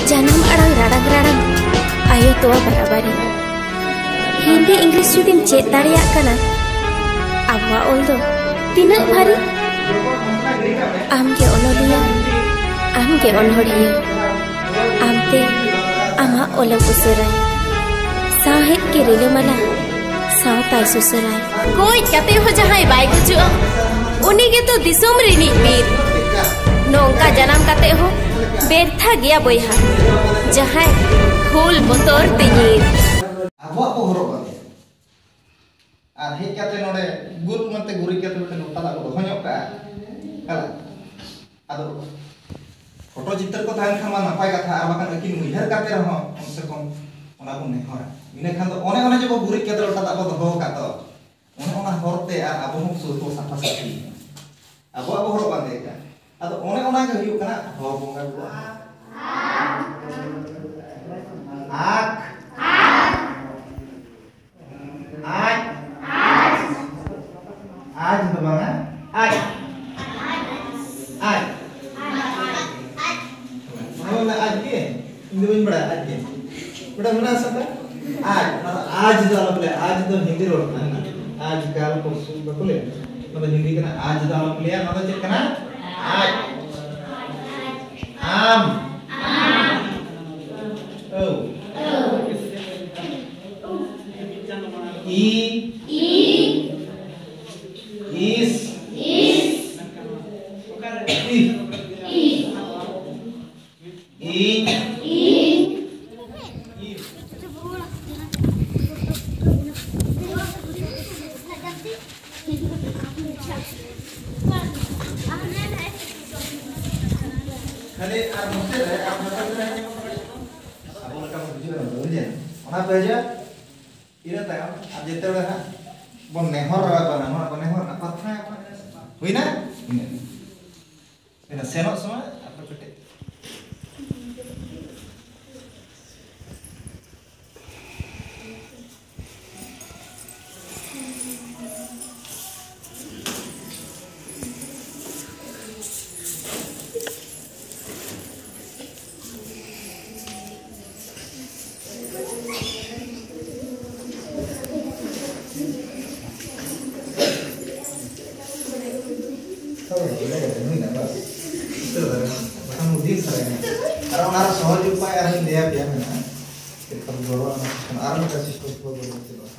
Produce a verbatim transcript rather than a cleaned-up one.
ᱡᱟᱱᱟᱢ ᱟᱲᱟᱝ ᱨᱟᱲᱟᱝ ᱨᱟᱲᱟᱝ, ᱟᱭᱳ ᱛᱚᱣᱟ ᱵᱟᱨᱟᱵᱟᱨᱤ᱾ ᱦᱤᱱᱫᱤ ᱤᱝᱞᱤᱥ ᱡᱩᱫᱤᱢ ᱪᱮᱫ ᱫᱟᱲᱮᱭᱟᱜ ᱠᱟᱱᱟ, ᱟᱵᱚᱣᱟᱜ ᱚᱞ ᱫᱚ ᱛᱤᱱᱟᱹᱜ ᱵᱷᱟᱨᱤ? ᱟᱢ ᱜᱮ ᱚᱱᱚᱞᱤᱭᱟᱹ, ᱟᱢ ᱜᱮ ᱚᱱᱚᱲᱦᱤᱭᱟᱹ, ᱟᱢᱛᱮ ᱟᱢᱟᱜ ᱚᱞᱮᱢ ᱩᱥᱟᱹᱨᱟᱭ᱾ ᱥᱟᱶᱦᱮᱫ ᱜᱮ ᱨᱤᱞᱟᱹᱢᱟᱞᱟ, ᱥᱟᱶᱛᱟᱭ ᱥᱩᱥᱟᱹᱨᱟᱭ᱾ ᱜᱚᱡ ᱠᱟᱛᱮ ᱦᱚᱸ ᱡᱟᱦᱟᱸᱭ ᱵᱟᱭ ᱜᱩᱡᱩᱜᱼᱟ, ᱩᱱᱤ ᱜᱮᱛᱚ ᱫᱤᱥᱚᱢ ᱨᱤᱱᱤᱡ ᱵᱤᱨ᱾ ᱱᱚᱝᱠᱟ ᱡᱟᱱᱟᱢ ᱠᱟᱛᱮ ᱦᱚᱸ ᱵᱮᱨᱛᱷᱟ ᱜᱮᱭᱟ ᱵᱚᱭᱦᱟ, ᱡᱟᱦᱟᱸᱭ ᱦᱩᱞ ᱵᱚᱛᱚᱨ ᱛᱮ ᱧᱤᱨ᱾ ᱟᱵᱚᱣᱟᱜ ᱵᱚ ᱦᱚᱨᱚᱜ ᱵᱟᱸᱫᱮᱭᱟ᱾ ᱟᱨ ᱦᱮᱡ ᱠᱟᱛᱮ ᱱᱚᱰᱮ ᱜᱩᱨ ᱢᱮᱱᱛᱮ ᱜᱩᱨᱤᱡ ᱠᱟᱛᱮ ᱢᱤᱫᱴᱮᱱ ᱞᱚᱴᱟ ᱫᱟᱜ ᱵᱚ ᱫᱚᱦᱚ ᱧᱚᱜ ᱠᱟᱜᱼᱟ᱾ ᱦᱮᱸ᱾ ᱟᱫᱚ ᱯᱷᱳᱴᱳ ᱪᱤᱛᱟᱹᱨ ᱠᱚ ᱛᱟᱦᱮᱱ ᱠᱷᱟᱱ ᱢᱟ ᱱᱟᱯᱟᱭ ᱠᱟᱛᱷᱟ, ᱟᱨ ᱵᱟᱠᱷᱟᱱ ᱟᱹᱠᱤᱱ ᱩᱭᱦᱟᱹᱨ ᱠᱟᱛᱮ ᱨᱮᱦᱚᱸ ᱠᱚᱢ ᱥᱮ ᱠᱚᱢ ᱚᱱᱟ ᱵᱚᱱ ᱱᱮᱦᱚᱨᱟ᱾ ᱤᱱᱟᱹ ᱠᱷᱟᱱ ᱫᱚ ᱚᱱᱮ ᱚᱱᱮ ᱡᱮ ᱵᱚ ᱜᱩᱨᱤᱡ ᱠᱟᱛᱮ ᱞᱚᱴᱟ ᱫᱟᱜ ᱵᱚ ᱫᱚᱦᱚ ᱟᱠᱟᱫ ᱫᱚ, ᱚᱱᱮ ᱚᱱᱟ ᱦᱚᱨ ᱛᱮ ᱟᱨ ᱟᱵᱚ ᱦᱚᱸ ᱥᱩᱨ ᱵᱚ ᱥᱟᱯᱷᱟ ᱥᱟᱹᱯᱷᱤ᱾ ᱟᱵᱚᱣᱟᱜ ᱵᱚ ᱦᱚᱨᱚᱜ ᱵᱟᱸᱫᱮ ᱟᱠᱟᱫ᱾ ᱟᱫᱚ ᱚᱱᱮ ᱚᱱᱟ ᱜᱮ ᱦᱩᱭᱩᱜ ᱠᱟᱱᱟ ᱦᱚᱨ ᱵᱚᱸᱜᱟ ᱵᱩᱨᱩ᱾ ᱟᱠ᱾ ᱟᱡ᱾ ᱟᱡ ᱫᱚ ᱵᱟᱝᱟ, ᱟᱡ᱾ ᱟᱡ᱾ ᱚᱱᱟ ᱵᱚᱞᱮ ᱟᱡ ᱜᱮ? ᱤᱧ ᱫᱚ ᱵᱟᱹᱧ ᱵᱟᱲᱟᱭᱟ, ᱟᱡ ᱜᱮ᱾ ᱵᱟᱲᱟᱭ ᱢᱮᱱᱟᱜᱼᱟ ᱥᱮ ᱵᱟᱝ? ᱟᱡ, ᱚᱱᱟ ᱫᱚ ᱟᱡ ᱫᱚ ᱟᱞᱚᱯᱮ ᱞᱟᱹᱭᱟ, ᱟᱡ ᱫᱚ ᱦᱤᱱᱫᱤ ᱨᱚᱲ ᱠᱟᱱᱟ᱾ ᱟᱡ ᱠᱟᱞ ᱯᱚᱨᱥᱚ ᱵᱟᱠᱚ ᱞᱟᱹᱭᱟ, ᱚᱱᱟ ᱫᱚ ᱦᱤᱱᱫᱤ ᱠᱟᱱᱟ, ᱟᱡ ᱫᱚ ᱟᱞᱚᱯᱮ ᱞᱟᱹᱭᱟ, ᱚᱱᱟ ᱫᱚ ᱪᱮᱫ ᱠᱟᱱᱟ? ᱟᱡ᱾ ᱟᱢ᱾ ᱟᱹᱣ᱾ ᱤ᱾ ᱤ᱾ ᱤᱥ᱾ ᱤᱥ᱾ ᱤᱥ᱾ ᱤ᱾ ᱤ᱾ ᱤ᱾ ᱠᱷᱟᱹᱞᱤ ᱟᱨ ᱢᱩᱪᱟᱹᱫ ᱨᱮ, ᱟᱨ ᱢᱩᱪᱟᱹᱫ ᱨᱮ ᱟᱵᱚ ᱞᱮᱠᱟ ᱵᱚᱱ ᱵᱩᱡᱷᱟᱹᱣ ᱧᱟᱢᱟ, ᱵᱩᱡᱷᱟᱹᱣ? ᱚᱱᱟ ᱯᱮ ᱦᱤᱡᱩᱜᱼᱟ᱾ ᱤᱱᱟᱹ ᱛᱟᱭᱚᱢ ᱟᱨ ᱡᱮᱛᱮ ᱦᱚᱲ ᱦᱟᱸᱜ ᱵᱚᱱ ᱱᱮᱦᱚᱨ ᱨᱟᱵᱟᱱᱟ, ᱱᱚᱣᱟ ᱵᱚᱱ ᱱᱮᱦᱚᱨ ᱨᱮᱱᱟᱜ ᱯᱨᱟᱨᱛᱷᱱᱟ ᱟᱵᱚᱱ᱾ ᱦᱩᱭᱱᱟ? ᱤᱱᱟᱹ᱾ ᱤᱱᱟᱹ ᱥᱮᱱᱚᱜ ᱥᱚᱢᱚᱭ ᱟᱨ ᱠᱟᱹᱴᱤᱡ᱾ ᱟᱨ ᱥᱚᱦᱚᱡ ᱩᱯᱟᱭ ᱟᱨᱦᱚᱸᱧ ᱞᱟᱹᱭ ᱟᱯᱮᱭᱟ ᱢᱮᱱᱟᱜᱼᱟ᱾ ᱪᱮᱫ ᱞᱮᱠᱟ ᱵᱚ ᱜᱚᱲᱚ ᱟᱨ ᱢᱤᱫᱴᱟᱝ ᱥᱤᱥᱴᱚ ᱥᱤᱥᱴᱚ ᱵᱚ ᱜᱚᱲᱚ ᱪᱮᱫᱚᱜᱼᱟ᱾